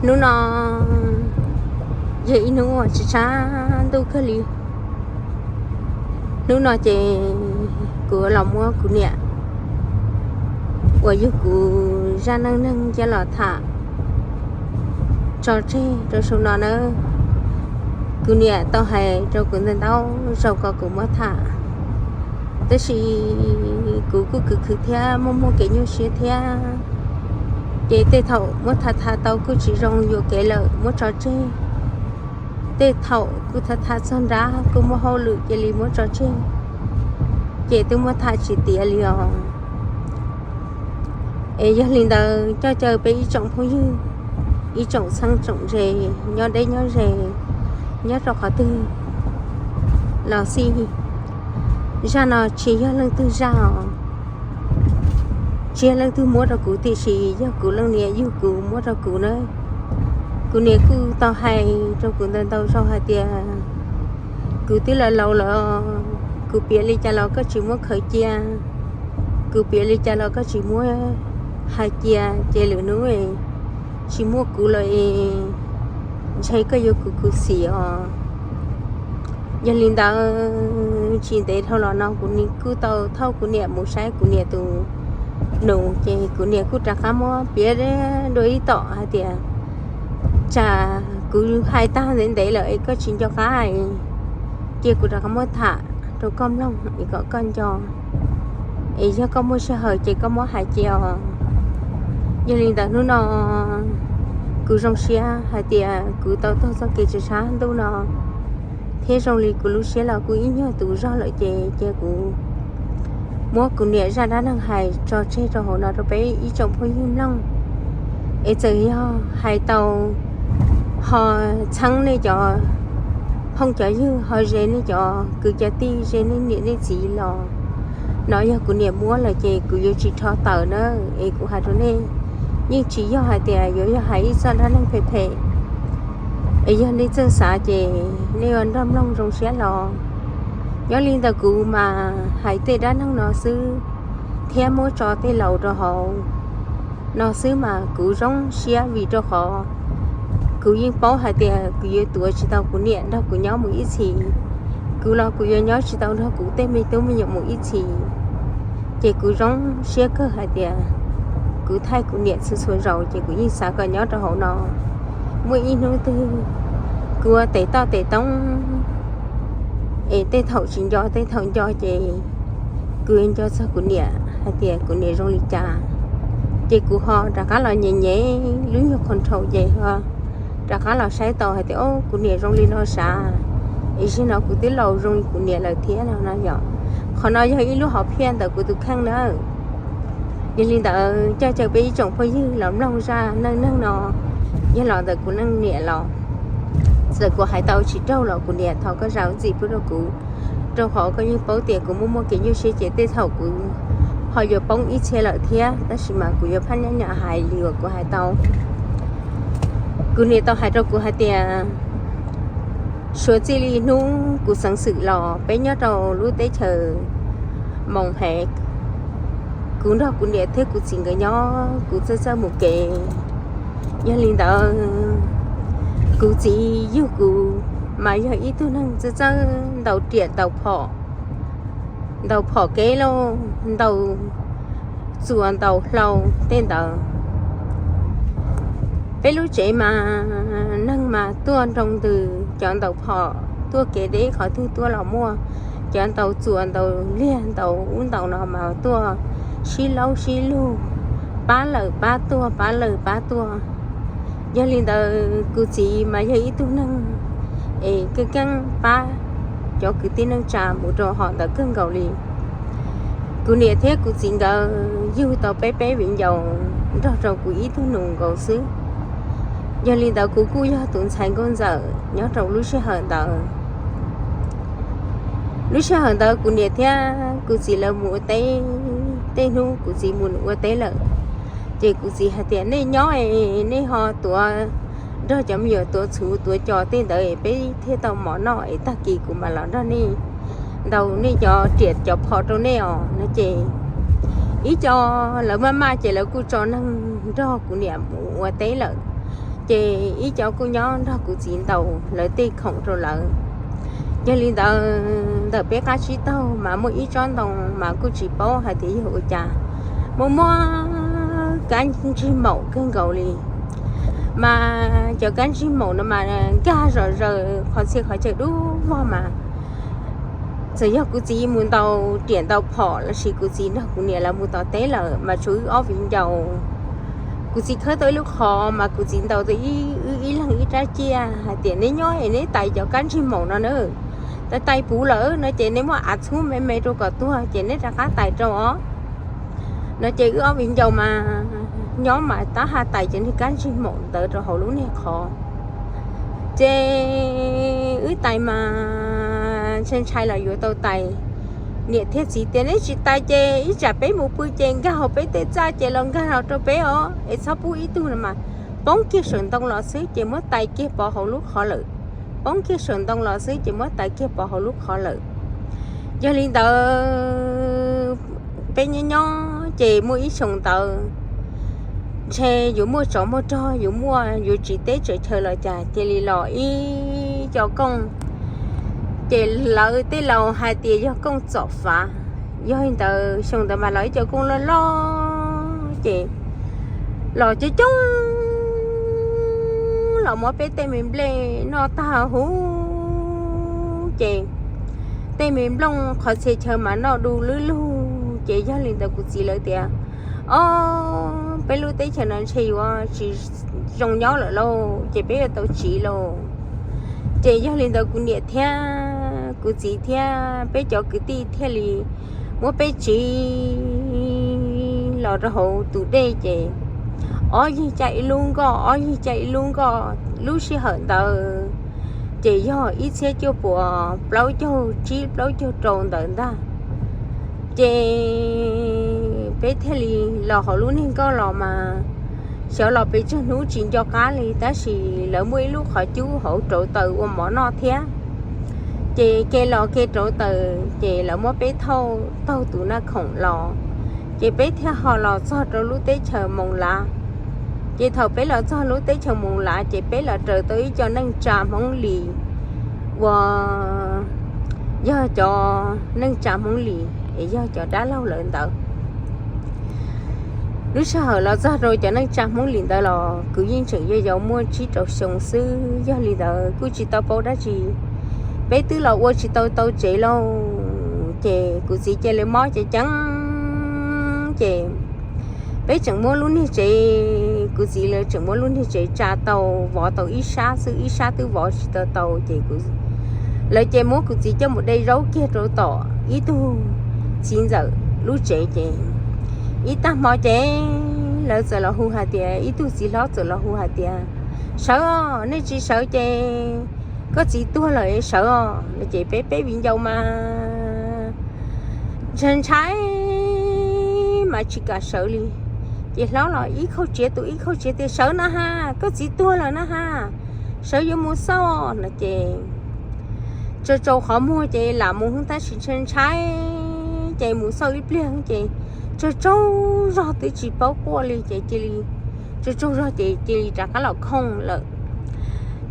Hnub no yog ib hnub uas tshav tshav ntuj kawg li. Hnub no ces kuv los muab kuv niam uas yog kuv zaj neej neeg coj los tham tso tseg rau saum no nawb. Kuv niam tau hais rau kuv ntau ntau zaus kom kuv muab tham, tab sis kuv kuj khwv khwv thiab muaj muaj kev nyuaj siab thiab, ces tej thaum muab tham tham tau kuj tsis zoo yuam kev lawm muab tso tseg. Tej thaum kuj tham tham txog nrab kuj muaj hauj lwm cia li muab tso tseg, ces twb muab tham tsis tiav li os. Es yog li ntawd coj caw peb ib tsoom phooj ywg, ib tsoom txheeb tsoom ze, nyob deb nyob ze, nyob rau qhov twg los xij, zaj no tsis yog leej twg zaj os, tsis yog leej twg muab rau kuv tiam sis yog kuv leej niam yug kuv muab rau kuv nawb. Kuv niam kuj tau hais rau kuv ntau ntau zaus hais tias, kuv twb laus laus lawm, kuv piav li cas los koj tsis muab khaws cia, kuv piav li cas los koj tsis muab hais cia, ces lwm hnub tsis muaj kuv lawm es ntshe koj yuav khuv khuv xim os. Yog li ntawd tsis ntev dhau los no kuv kuj tau thauj kuv niam mus saib kuv niam tus nus, ces kuv niam kuj rov qab muab piav dua ib tom hais tias, tsam kuv hais tag ntev ntev lawm es koj tsis nco qab, cia kuv rov qab muab tham rau koj mloog es kom koj nco, es yog koj muaj sij hawm ces koj muab hais cia os. Yog li ntawd hnub no kuv zoo siab hais tias kuv tau taug txoj kev tshav tshav ntuj no, thiab zoo li kuv lub siab los kuj ib nyuag tus zog lawm ces cia kuv muab kuv niam zaj dab neeg hais tso tseg rau hauv no rau peb ib tsoom phooj ywg mloog. Es txawm yog hais tau ho txheeb nej cov phooj cov ywg, ho ze nej cov kwv cov tij, ze nej niam nej txiv los, no yog kuv niam muab lawm ces kuv yuav tsis rho tawm na. Es kuv hais rau nej, yeej tsis yog hais tias yuav yog hais ib txoj dab neeg phem phem, es yog nej txawj xav ces nej ua nrog mloog zoo siab los. Nyob li ntawm kuv mas hais tej dab neeg no xwb thiab muab tso tej laus rau hauv no xwb mas kuv zoo siab vim rau qhov kuv yeej paub hais tias kuv yuav tuav tsis tau kuv niam nrog kuv nyob mus ib txhis, kuv los kuv yuav nyob tsis tau nrog kuv tej me tub me nyuam mus ib txhis. Ces kuv zoo siab kawg hais tias kuv thaij kuv niam txhua txhua zaus ces kuv yeej xav kom nyob rau hauv no. Muaj ib hnub twg kuv ua tes toj tes toob es tej thaum tsis nco tej thaum nco ces kuv yuav nco txog kuv niam hais tias kuv niam zoo li cas, ces kuv ho rov qab los nyem nyem lub nyuag control ces ho rov qab los saib tau hais tias, o, kuv niam zoo li no sav, es zaum no kuv twb laus zoo li kuv niam lawm thiab no no yom. Qhov no yog ib lub hom phiaj ntawm kuv tus kheej na. Yog li ntawd coj caw peb ib tsoom phooj ywg los mloog zaj neej neeg no, yog los ntawm kuv leej niam los, txawm kuv hais tau tsis raug los kuv niam thov koj zam txim pub rau kuv, rau qhov koj yeej paub tias kuv muaj muaj kev nyuaj siab ces tej thaum kuv ho yuav poob ib txhia lawm thiab, tab sis mas kuv yuav phaj nyaj nyam hais li uas kuv hais tau. Kuv niam tau hais rau kuv hais tias, suav txij li hnub kuv xeev xwm los peb nyob rau lub teb chaws Moos Hev, kuv nrog kuv niam thiab kuv txiv nkawd nyob kuv txawj txawj mus kev. Yog li ntawd kuv txiv yug kuv mas yog ib tug neeg txawj txawj ntaus riam ntaus phom, ntaus phom kev lauj, ntaus txuas ntaus hlau tej ntawd. Peb lub tsev mas neeg mas tuaj nroo ntws, cov ntaus phom tuaj kev deb qhov twg tuaj los muaj, cov ntaus txuas ntaus liag ntaus ub ntaus no mas tuaj sib laub sib lug, pab lawm pab tuaj pab lawm pab tuaj. Yog li ntawd kuv txiv mas yog ib tug neeg es keej keej pab cov kwv tij neej tsa mus rau hom ntawd kawg nkaus li. Kuv niam thiab kuv txiv nkawd yug tau peb peb viv ncaus nrog rau kuv ib tug nus nkaus xwb. Yog li ntawd kuv kuj yog tus ntxhais nkauj ntxawm nyob rau lub sij hawm ntawd. Lub sij hawm ntawd kuv niam thiab kuv txiv lawv mus ua teb, tej hnub kuv txiv mus ua teb lawm, ces kuv txiv hais tias, nej nyob es nej ho tuav, nrog cov me nyuam tuav txhuv tuav cos tej ntawd es peb thiaj tau mov noj es tag kis kuv mam los nrog nej ntaus nej cov riam cov phom rau nej os no ces ib co lawv maj maj ces lawv kuj tso neeg nrog kuv niam mus ua teb lawm. ces ib co kuj nyob nrog kuv txiv ntaus lawv tej khoom rau lawv. Yog li ntawd ntawm peb qab tsib taug mas muaj ib tsob ntoo mas kuj tsis paub hais tias yog ua cas, muaj muaj kab ntsig maum kawg nkaus li. Mas cov kab ntsig maum no mas nkag zom zaws qhov txhia qhov chaw dub vog mas txawm yog kuv txiv mus ntaus riam ntaus phom lossis kuv txiv nrog kuv niam lawv mus tom teb lawm mas tsuas wb ob viv ncaus. Kuv txiv khawb tau ib lub qhov mas kuv txiv ntaus tau ib, wb ib leeg ib rab ciaj hais tias neb nyob es neb tais cov kab ntsig maum no na, tais tais puv lawm no ces neb muab av txhub me me rau kom tuag ces neb rov qab tais rau os no ces wb ob viv ncaus mas nyob mas tab ha tais cov niag kab ntsig maum ntawd rau hauv lub niag qhov. Ces wb tais mas ntshai ntshai los yuav tau tais. Niam thiab txiv tias neb tsis tais ces ib tsam peb mus pw ces nkag hauv peb tej txaj ces los nkag los rau peb os, es txhob pub ib tug no mas poob kiag saum ntoo los xwb ces muab tais kiag pov hauv lub qhov lawm. Poob kiag saum ntoo los xwb ces muab tais kiag pov hauv lub qhov lawm. Yog li ntawd peb nyob nyob ces muaj ib xyoo ntawd ntshe yuav muaj tsov muaj rog, yuav muaj yuav tsis teb tsaws chaw los cas cia li los ib co kooj. Ces lawv tej laus hais tias yog kooj txom fav. Yog li ntawd xyoo ntawd mas los ib co kooj loj loj ces los coob coob los muab peb tej me nplej noj tag huv ces tej me nplooj qhov txhia chaw mas noj du lwb lug ces yog li ntawd kuv txiv lawv tias, o, peb lub teb chaws no ntshe yuav tsis zoo nyob lawm lauj, ces peb yuav tau tsiv lauj. Ces yog li ntawd kuv niam thiab kuv txiv thiab peb cov kwv tij thiaj li muab peb tsiv los rau hauv tus dej ces ob yig caij ib lub nkoj, ob yig caij ib lub nkoj. Lub sij hawm ntawd ces yog ib txhiab cuaj puas plaub caug tsib plaub caug rau ntawd ntag. Ces peb thiaj li los hauv lub niag nkoj los mas xyov los pes tsawg hnub tsis nco qab li, tab sis lawv muaj ib lub qhov cub hauv rauv taws ua mov noj thiab. Ces ke los ke rauv taws ces lawv muab peb thauj taug tus naj khoom los, ces peb thiaj ho los txog rau lub teb chaws Moos Lav. Ces thaum peb los txog lub teb chaws Moos Lav ces peb los raws tau ib co neej tsa Hmoob Lis uas yog cov neej tsa Hmoob Lis es yog cov dab laug lawv ntawd. Lub sij hawm los txog rau cov neej tsa Hmoob Lis ntawd los kuv yeej tseem yau yau muaj tsib rau xyoo xwb, yog li ntawd kuj tsis tau paub dab tsi. Peb twb los ua tsis tau tau tsev lauj, ces kuv txiv cia li mob ceev ceev, ces peb tseem muab lub niag tsev, kuv txiv lawv tseem muab lub niag tsev tsa tau vov tau ib sab xwb, ib sab twb vov tsis tau tau, ces lawv ces muab kuv txiv coj mus de zaub kiag rau tom ib tug txiv ntxawm lub tsev, ces ib tag hmo ces lawv txawm los hu hais tias, ib tug txiv hlob txawm los hu hais tias, sawv os, nej tsis sawv ces koj txiv tuag lawm sawv os. Ces peb peb viv ncaus mas ntshai ntshai mas tsis kam sawv li. Ces hlob los ib khauj tsiav tus ib khauj tsiav tias, sawv na ha, koj txiv tuag lawm na ha, sawv yuav mus xauj no ces tsaus tsaus qhov muag ces lam mus tab sis ntshai ntshai, ces mus xauj ib pliag ces tsaus tsaus zog twb tsis paub quaj li ces cia li tsaus tsaus zog ces cia li rov qab los khooj lawm.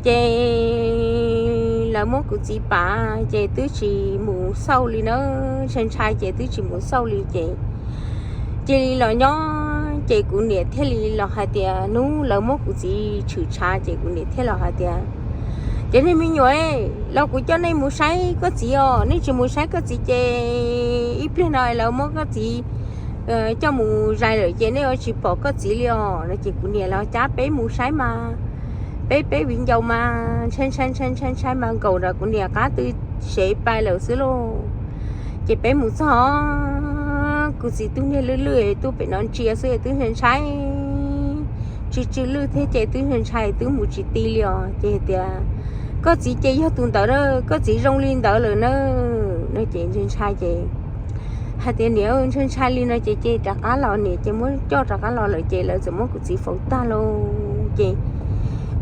Ces lawv muab kuv txiv pav ces twb tsis mus xauj li na, ntshai ntshai ces twb tsis mus xauj li ces cia li los nyob ces kuv niam thiaj li los hais tias, hnub lawv muab kuv txiv tshwm tshav ces kuv niam thiaj los hais tias, cov niag me nyuam, los kuv coj nej mus saib koj txiv os, nej tsis mus saib koj txiv ces ib pliag no lawv muab koj txiv coj mus zais lawm ces nej yuav tsis pom koj txiv li os no ces kuv niam los cab peb mus saib mas peb peb viv ncaus mas ntshai ntshai ntshai ntshai ntshai mas nkaum nram kuv niam qab tw sev pais lawm xwb lauj. Ces peb mus txog, kuv txiv tug niag lwj lwj tuaj pem no ntsia xwb twb ntshai ntshai, tsw tsw lwj thiab ces twb ntshai ntshai twb mus tsis ti li os. Ces hais tias, koj txiv ces yog tus ntawd na, koj txiv zoo li ntawd lawm na no ces ntshai ntshai ces hais tias, niam, ntshai ntshai li no ces cia rov qab los, niam ces muab coj rov qab los lawm ces lawv txawm muab kuv txiv faus tag lauj. Ces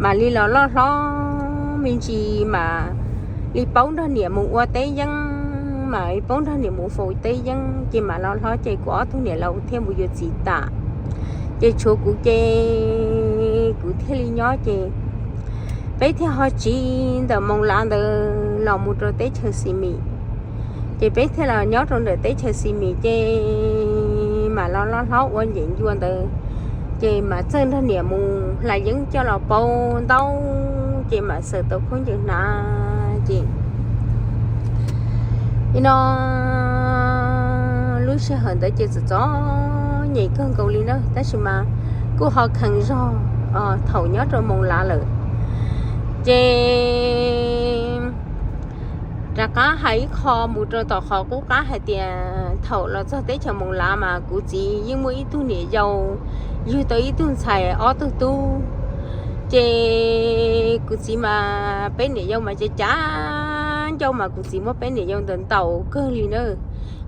mam li los loj hlob me ntsis mam li paub nrog niam mus ua teb yeeb, mam li paub nrog niam mus faus teb yeeb ces mam los hlob ces kuv ob tug niam laus thiaj mus yuav txiv tas. Ces tshuav kuv ces kuv thiaj li nyob ces peb thiaj ho tsiv ntawm Moos Lav ntawd los mus rau teb chaws Xi Mis. Ces peb thiaj los nyob rau ntawm teb chaws Xi Mis ces mam los loj hlob ua ncem ncua ntawd, ces mam txawj nrog niam mus hlais yeeb coj los pauv ntaub, ces mam xaws tau khaub ncaws hnav. Ces no lub sij hawm ntawd ces txom txom nyem kawg nkaus li na, tab sis mas kuj ho kheev zog thaum nyob rau Moos Lav lawm. Ces rov qab hais ib qho mus rau tom qhov qub qab hais tias thaum los txog teb chaws Moos Lav mas kuv txiv yeej muaj ib tug niam yau, yug tau ib tug ntxhais ob tug tub. Ces kuv txiv mas peb niam yau mas cav cav ncauj mas kuv txiv muab peb niam yau ntaus ntaus kawg li na.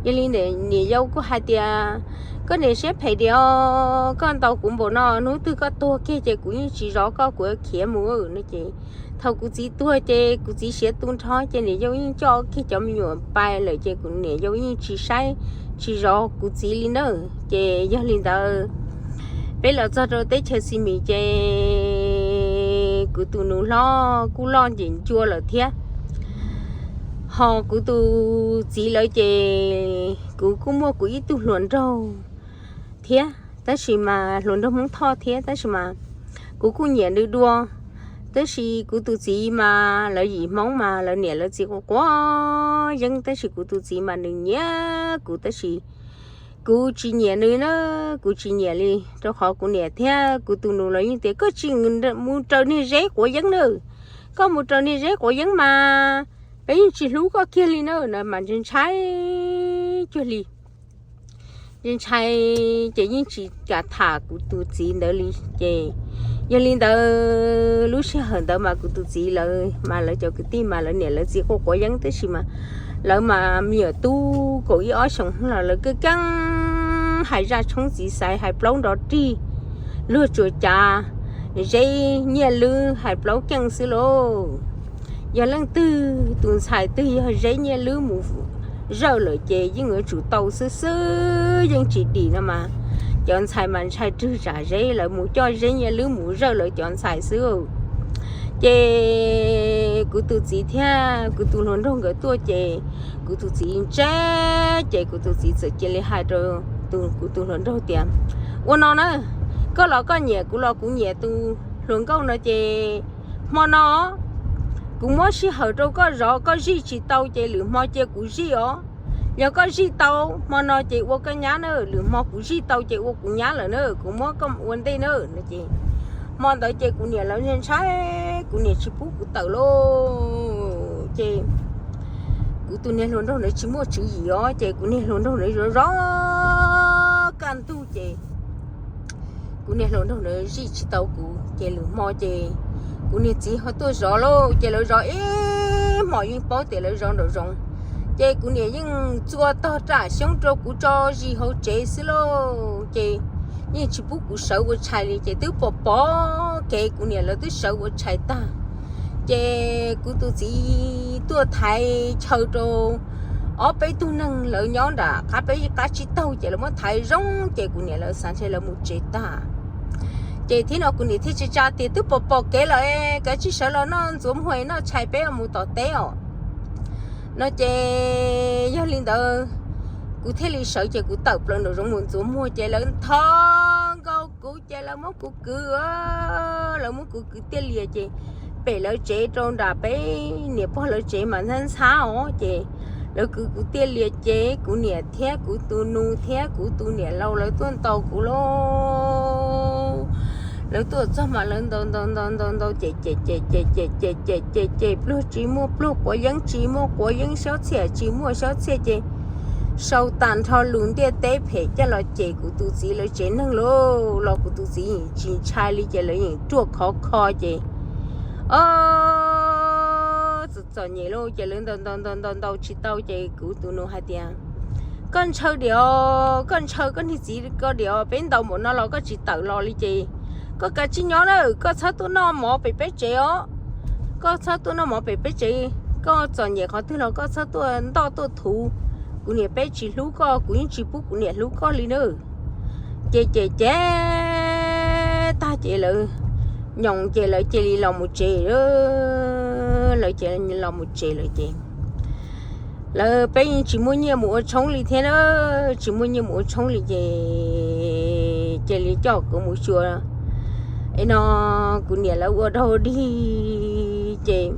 Yog li ntawd niam yau kuj hais tias, koj niam siab phem diam os, koj ntaus kuv npaum no, hnub twg koj tuag kiag ces kuv yeej tsis zov koj, kuv khiav mus no. Ces thaum kuv txiv tuag ces kuv txiv siav tu nrho ces niam yau yeej coj kiag cov me nyuam pais lawm ces kuv niam yau yeej tsis saib tsis zov kuv txiv li na. Ces yog li ntawd peb los txog rau teb chaws Xi Mis ces kuv tus nus hlob kuj loj ncem ncua lawm thiab. Ho kuv tus txiv lawv ces kuv kuj muaj kuv ib tug hluas nraug thiab, tab sis mas hluas nraug Hmoob Thoj thiab, tab sis mas kuv kuj nyiam nws dua. Tab sis kuv tus txiv mas lawv yim Hmoob mas lawv niam lawv txiv quav quav yeeb, tab sis kuv tus txiv mas nws nyiam kuv, tab sis kuv tsis nyiam nws na, kuv tsis nyiam li, rau qhov kuv niam thiab kuv tus nus los yeej tias koj tsis mus raws niag Zeb quav yeeb na, koj mus raws niag Zeb quav yeeb mas peb yeej tsis hlub koj kiag li na, no mas ntshai ntshai cuag li. Ntshai ces yeej tsis kam tham kuv tus txiv ntawd li. Ces yog li ntawd lub sij hawm ntawd mas kuv tus txiv lawv mas lawv cov kwv tij mas lawv niam lawv txiv quav quav yeeb, tab sis mas lawv mas me nyuam tub kaum ib ob xyoos los lawv keej keej hais zaj tshoob txiv xaiv, hais plaub nrov rig, luag tsuas cav Zeb Nyiaj Lwb, hais plaub keej xwb lauj. Yog leej twg tus ntxhais twg yog Zeb Nyiaj Lwb mus zawj lawm ces yeej yuav tsum tau xwb xwb, yeej tsis dim no mas. Cov ntxhais mas ntshai rwg tsam Zeb, lawv mus coj Zeb Nyiaj Lwb mus zawj lawv cov ntxhais xwb. Ces kuv tus txiv thiab kuv tus hluas nraug nkawd tuaj ces kuv tus txiv ntseb, ces kuv tus txiv txawm cia li hais rau kuv tus hluas nraug tias, ua no na, koj los koj nyiam, kuv los kuv nyiam tus hluas nkauj no ces hmo no kuv muab sij hawm rau koj zov, koj zij tsis tau ces lwm hmo cia kuv zij os. Yog koj zij tau hmo no ces ua koj nyab na, lwm hmo kuv zij tau ces ua kuv nyab lawm na, kuv muab koj ua ntej na no. Ces hmo ntawd ces kuv niam lawv ntshai, kuv niam tsis pub kuv tawm lauj. Ces kuv tus niag hluas nraug ntawd tsis muaj tswv yim os, ces kuv niag hluas nraug ntawd zov zov kaj ntug ces kuv niag hluas nraug ntawd zij tsis tau kuv ces lwm hmo ces kuv niag txiv ho tuaj zov lauj, ces lawv zov ib hmos yeej paub tias lawv zov nraum zoov. Ces kuv niam yeej txua tog raj xyoob rau kuv tso zis hauv tsev xwb lauj, ces yeej tsis pub kuv sawv ua tshais li, ces twb pom pom kev kuv niam lawv twb sawv ua tshais tag. Ces kuv tus txiv tuaj thaiv chaw rau ob peb tug neeg lawv nyob nram qab peb qab tsib taug, ces lawv muab thaiv zoo ces kuv niam lawv xav ntshe lawv mus tsev tag. Ces thiab no kuv niam thiaj tsa tsa tias twb pom pom kev lawm, kav tsij sawv los noj ntxuav muag noj tshais peb mus tom teb os no. Ces yog li ntawd kuv thiaj li sawv ces kuv tawm plaws nraum zoov mus ntxuav muag ces lawv ntho nkaus kuv ces lawv muab kuv kwv, lawv muab kuv kwv tiaj lias ces pem lawv tsev rau nram peb niam pog lawv tsev mas ntxhab ntxhab os, ces lawv kwv kuv tiaj lias ces kuv niam thiab kuv tus nus thiab kuv tus niam laus lawv tuaj ntaus kuv lauj. Lawv tuaj txog mas lawv ntaus ntaus ntaus ntaus ntaus ces ces ces ces ces ces ces ces pluag tsis muaj pluag, quav yeeb tsis muaj quav yeeb, xyob txhiaj tsis muaj xyob txhiaj, ces sau tas nrho lus ntiaj teb phem coj los cem kuv tus txiv lawv tsev neeg lauj. Los kuv tus txiv yeej tsis ntshai li ces lawv yeej ruaj khov kho ces o txom txom nyem lauj, ces lawv ntaus ntaus ntaus ntaus ntaus tsis tau ces kuv tus nus hais tias koj ntshaw diam, koj ntshaw koj niag txiv ko diam, peb ntaus npaum no los koj tsis tawm los li ces koj kav tsij nyob na, koj txhob tuaj noj mov pem peb tsev os. Koj txhob tuaj noj mov pem peb tsev, koj txom nyem qhov twg los koj txhob tuaj ntoj tuaj thuv. Kuv niam peb tsis hlub koj, kuv yeej tsis pub kuv niam hlub koj li na. Ces ces ces tag ces lawv nyoos ces lawv cia li los mus tsev, lawv cia li los mus tsev lawm ces lawv peb yeej tsis muaj nyiaj mus ua tshoob li thiab na, tsis muaj nyiaj mus ua tshoob li ces cia li coj kuv mus xyuas es no kuv niam lawv ua dog dig ces,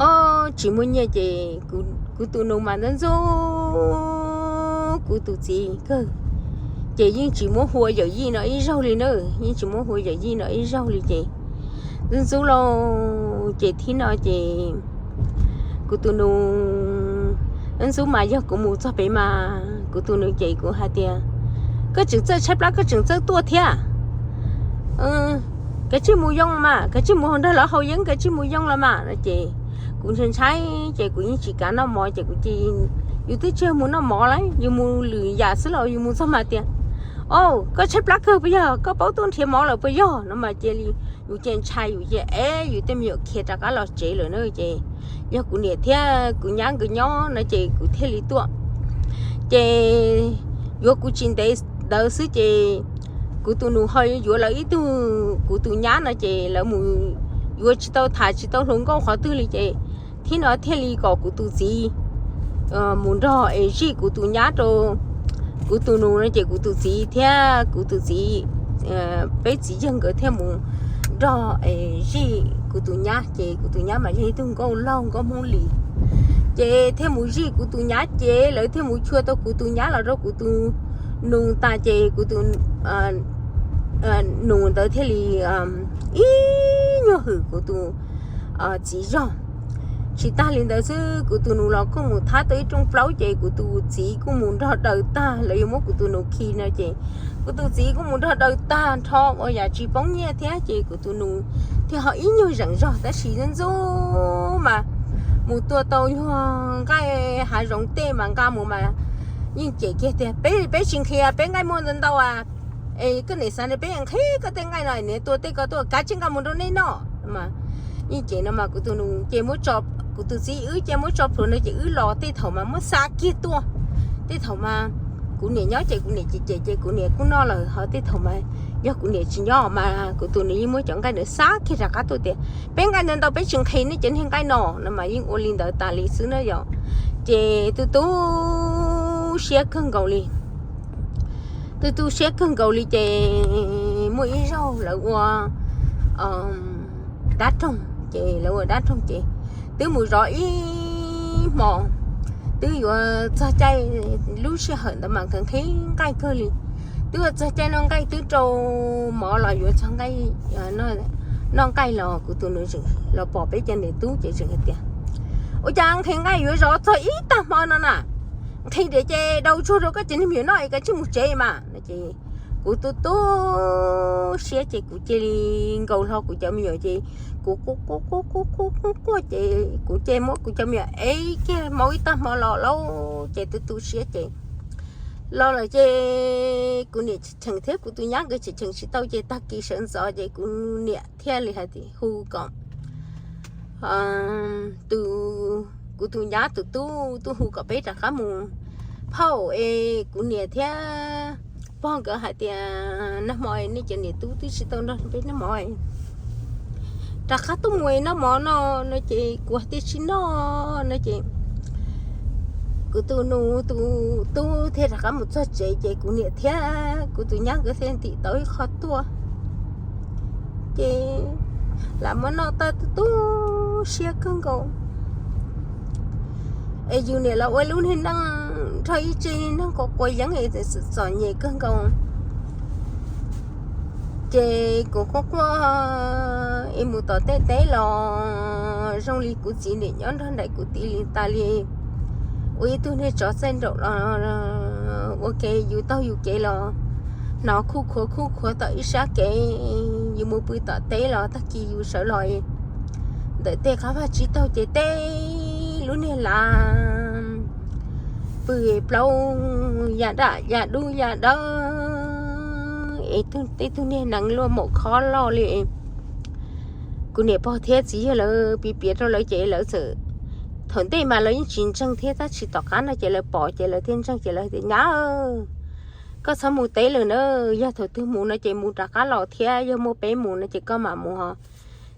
o, tsis muaj nyiaj ces kuv tus nus mas ntxub ntxub kuv tus txiv kawg, ces yeej tsis muab hu ua yawm yij no ib zaug li na, yeej tsis muab hu ua yawm yij no ib zaug li ces ntxub ntxub lauj ces thib no ces kuv tus nus ntxub mas yog kuv mus txog pem mas kuv tus nus ces kuv hais tias, koj tseem txawj tshaib plab koj tseem txawj tuaj thiab, kav tsij mus yoo los mas, kav tsij mus nrog lawv haus yeeb, kav tsij mus yoo los mas no ces kuv ntshai ntshai ces kuv yeej tsis kav noj mov ces kuv cia, yus twb tsis mus noj mov lawm, yus mus lwm yam xwb los yus mus txog mas tias, o, koj tshaib plab kawg puas yog, koj paub tuaj nrhiav mov lawm puas yog no mas cia li, yus cia ntshai yus cia es yus tej me nyuam khiav rov qab los tsev lawm na ces yog kuv niam thiab kuv nyab nkawd nyob no ces kuv thiaj li tuaj. Ces yuav kuv tsis ntev ntawd xwb ces kuv tus nus ho yuav lawv ib tug, kuv tus nyab no ces lawv mus yuav tsis tau tham tsis tau hluas nkauj qhov twg li ces thib no thiaj li kom kuv tus txiv mus nrog es zij kuv tus nyab rau kuv tus nus no ces kuv tus txiv thiab kuv tus txiv, peb txiv yawg nkawd thiaj mus nrog es zij kuv tus nyab ces kuv tus nyab mas yog ib tug nkauj laug nkauj Hmoob Lis ces thiaj mus zij kuv tus nyab ces lawv thiaj mus chua tau kuv tus nyab los rau kuv tus nus tas ces kuv tus nus ntawd thiaj li ib nyuag hwm kuv tus txiv zog. Tsis tag li ntawd xwb kuv tus nus los kuj mus thab tau ib rooj plaub ces kuv tus txiv kuj mus nrog daws tag, lawv yuav muab kuv tus nus khi no ces kuv tus txiv kuj mus nrog daws tag nrho ua yam tsis poob nyiaj thiab ces kuv tus nus thiaj ho ib nyuag zeem zog tab sis ntxub ntxub mas mus tua tau nyuag nqaij hav zoov tej mas nqa mus mas yeej cem kiag tias peb, peb tsis nqhis, peb nqaij muaj ntau ntau a, es koj niam xav nrog peb nqhis koj tej nqaij no, niam tua tej ko tuaj kav tsij nqa mus rau nej noj. Yeej cem no mas kuv tus nus ces muab tso, kuv tus txiv wb ces muab tso plhuav no ces wb los tej thaum mas muab xa kiag tuaj. Tej thaum mas kuv niam nyob ces kuv niam cem cem ces kuv niam kuj noj lawm, ho tej thaum mas yog kuv niam tsis nyob mas kuv tus nus yeej muab cov nqaij ntawd xa kiag rov qab tuaj tias peb nqaij ntau ntau peb tsis nqhis nej cov niag nqaij no no mas yeej ua li ntawd tas li xwb na yom. Ces tu tu siab kawg nkaus li. Tu tu siab kawg nkaus li ces muaj ib zaug lawv ua dab roog ces lawv ua dab roog ces twb mus zov ib hmo, twb yuav txog caij, lub sij hawm ntawd mas nqhis nqhis nqaij kawg li, twb yuav txog caij noj nqaij twb rau mov los yuav txog nqaij, noj nqaij los kuv tus nus tseem los pom peb cov niam tub ces tseem hais tias ua cas nqhis nqaij yuav zov txog ib tag hmo no na, nqhis diam ces daus tsuag rau koj cov niag me nyuam noj es koj tsij mus tsev mas no ces kuv tu tu siab ces kuv cia li nkaus hlo kuv cov me nyuam ces kuv quaj quaj quaj quaj quaj quaj ces kuv cia muab kuv cov me nyuam ev kiag hmo ib tag hmo los lauj ces tu tu siab ces los lawm ces kuv niam cheem thiab kuv tus nyab nkawd cheem tsis tau ces tag kis sawv ntxov ces kuv niam thiaj li hais tias hu kom tus, kuv tus nyab tus tub tuaj hu kom peb rov qab mus phauj es kuv niam thiab pog nkawd hais tias nag hmo nej cov niam tub twb tsis tau nrog peb noj mov, rov qab tuaj mus noj mov no no ces kuv tias tsis noj no ces kuv tus nus tus tub thiaj rov qab mus txog tsev ces kuv niam thiab kuv tus nyab nkawd thiaj ntim tau ib qho tuaj ces lam muab noj tag tu tu siab kawg nkaus. Es yus niam los ua lub niag neej nrog ib tsev neeg quav quav yeeb es txom nyem kawg nkaus. Ces kuv quaj quaj es mus tom tej teb los zoo li kuv txiv niam nyob nrog nraim kuv tib li tas li. Ua ib tug niag tsov txaij nraum los ua ke yus taug yus kev los hnov khuj khuav khuj khuav tom ib sab kev, yus mus pw tom teb los tag kis yus sawv los ntawm tej qab vaj tsib taug ces teb lub niag lav pw plaub ya daj ya dub ya dawb es tej tug niag nees luaj maum khob loj li. Kuv niam pog thiab txiv yawg lawv piav piav rau lawv ces lawv txawm, thaum ntej mas lawv yeej tsis ntseeg thiab tab sis tom qab no ces lawv pom ces lawv thiaj ntseeg ces lawv tias nyab, Koj txhob mus teb lawm na, yog thaum twg mus no ces mus rov qab los thiab, yog muaj peb mus no ces koj mam mus os,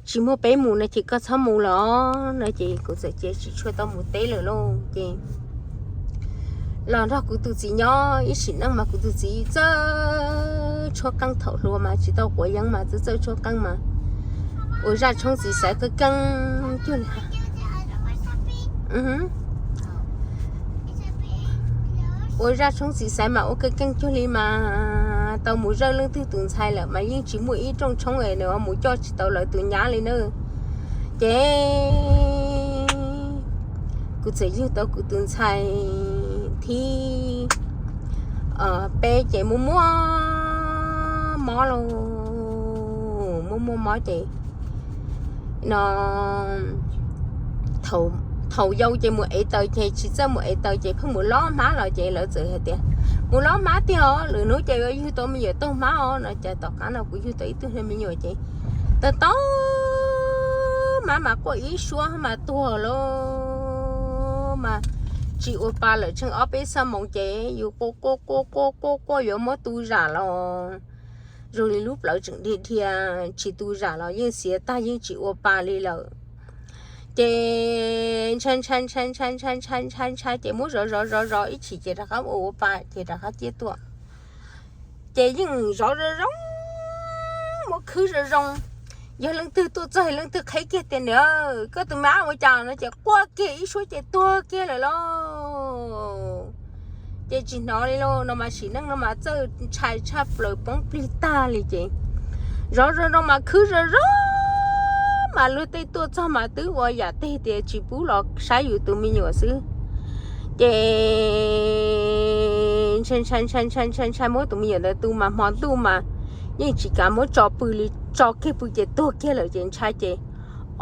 tsis muaj peb mus no ces koj txhob mus los no ces kuv txawm cia tsis tshua tau mus teb lawm lauj. Ces los nrog kuv tus txiv nyob ib sim neej mas kuv tus txiv txawj tshuab qeej, thaum hluas mas tsis tau quav yeeb mas txawj txawj tshuab qeej mas ua zaj tshoob txiv xaiv keej keej cuag li. Ua zaj tshoob txiv xaiv mas ua keej keej cuag li mas tau mus zawj leej twg tus ntxhais lawm mas yeej tsis muaj ib rooj tshoob es nws mus coj tsis tau lawv tus nyab li na. Ces kuv txawm yug tau kuv tus ntxhais thib peb ces muaj muaj mob lauj, muaj muaj mob ces no thaum yau ces mus ev taws ces tsis txawj mus ev taws ces pheej mus lob hmab los ces lawv txawm hais tias mus lob hmab tiag os, lwm hnub ces yuav yug tau me nyuam taug hmab os no ces tom qab no kuv yug tau ib tug me nyuam ces tau tau hmab mas quaj ib suab mas tuag lauj, mas tsis ua pa lawm, tsheej ob peb xuab moos ces yus quaj quaj quaj quaj quaj quaj yuav muab tu zam los zoo li lub plawv tseem dhia dhia, tsis tu zam los yeej xiav tag yeej tsis ua pa li lawm. Ces ntshai ntshai ntshai ntshai ntshai ntshai ntshai ntshai ces muab zov zov zov zov ib chim ces rov qab ua ua pa ces rov qab ciaj tuaj. Ces yeej zov zoo zoo, muab khwb zoo zoo. Yog leej twg tuaj txog leej twg qheb kiag tias niam, koj tus me ab ua cas no ces quaj kiag ib suab ces tuag kiag lawm lauj. Ces tsis hnov li lauj, no mas sim neej no mas txawj ntshai tshaj plaws poob plig tag li ces zov zoo zoo mas khwb zoo zoo mas luag tej tuaj txog mas twb ua yam teg tias tsis pub los saib yus tus me nyuam xwb. Ces ntshai ntshai ntshai ntshai ntshai ntshai muab tus me nyuam ntawd tu mas hmo ntuj mas yeej tsis kav muab tso pw li, tso kiag pw ces tuag kiag lawm ces ntshai ces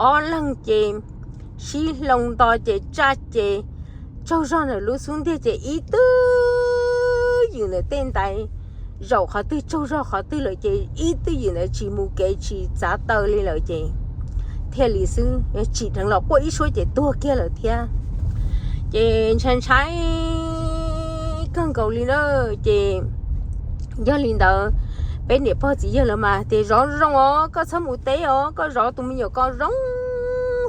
ob leeg ces sib hloov nto ces tsaj ces tsaug zog ntawm lub xub ntiag ces ib twb ywm ntawm tej ntais zaum qhov twg tsaug zog qhov twg lawm ces ib twb ywm ntawd tsis mus kev tsis txav taw li lawm ces thiaj li xwb, tsim dheev los quaj ib suab ces tuag kiag lawm thiab. Ces ntshai ntshai kawg nkaus li na. Ces yog li ntawd peb niam pog txiv yawg lawv mas tias zov zoo os, koj txhob mus teb os, koj zov tus me nyuam ko zoo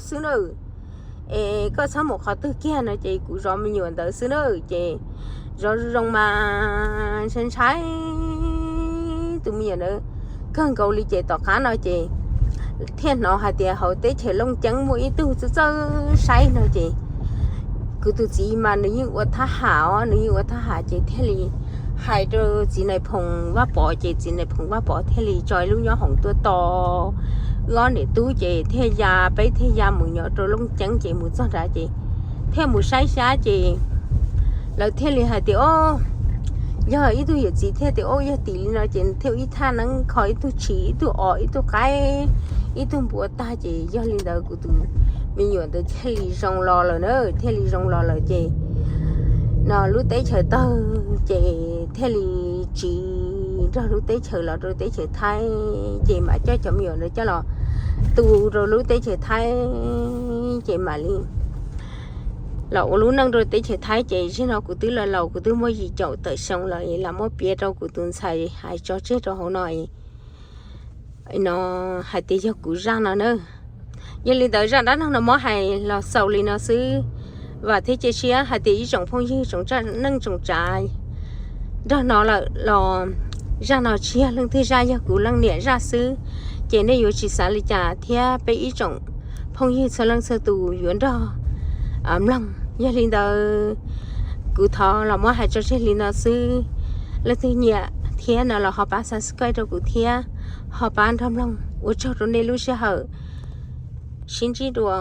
xwb na. Es koj txhob mus qhov twg kiag no ces kuv zov me nyuam ntawd xwb na. Ces zov zoo mas ntshai ntshai tus me nyuam ntawd kawg nkaus li ces tom qab no ces thiaj hnov hais tias hauv teb chaws Looj Ceeb muaj ib tug txawj txawj saib no ces kuv tus txiv mas nws yeej ua thab ham os, nws yeej ua thab ham ces thiaj li hais rau txiv nais phoo Vaj Pov ces txiv nais phoo Vaj Pov thiaj li tso ib lub nyob hoom tuaj tos wb ob niam tub ces thiaj ya, peb thiaj ya mus nyob rau Looj Ceeb ces mus txog nrad ces thiaj mus saib xyab ces lawv thiaj li hais tias o, yog ib tug yawm txiv thiaj tias o, yog tim li no ces thiaj ib thaj neeb kho ib tug tshis ib tug os ib tug qaib ib tug npua tag ces yog li ntawd kuv tus me nyuam ntawd thiaj li zoo los lawm na, thiaj li zoo los lawm ces no lub teb chaws tawg ces thiaj li tsiv nrog lub teb chaws los rau teb chaws Thaib ces mam coj cov me nyuam ntawd coj los tu rau lub teb chaws Thaib ces mam li los ua lub neej rau teb chaws Thaib ces zaum no kuv twb los laus kuv twb muaj yim caum tawm xyoo lawm los muab piav rau kuv tus ntxhais hais tso tseg rau hauv no no hais tias yog kuv zaj no na. Yog li ntawd zaj dab neeg no muab hais los xaus li no xwb. Vam thiab cia siab hais tias ib tsoom phooj ywg tsoom neej tsoom tsav nrog no lawm los zaj no tsis yog leej twg zaj, yog kuv leej niam zaj xwb. Ces nej yuav tsis xav li cas thiab peb ib tsoom phooj ywg txhua leej txhua tus yuav nrog mloog. Yog li ntawd kuv thov los muab hais tso tseg li no xwb. Leej twg nyiam thiab no los ho pab subscribe rau kuv thiab ho pab nrog mloog. Ua tsaug rau nej lub sij hawm, sib ntsib dua.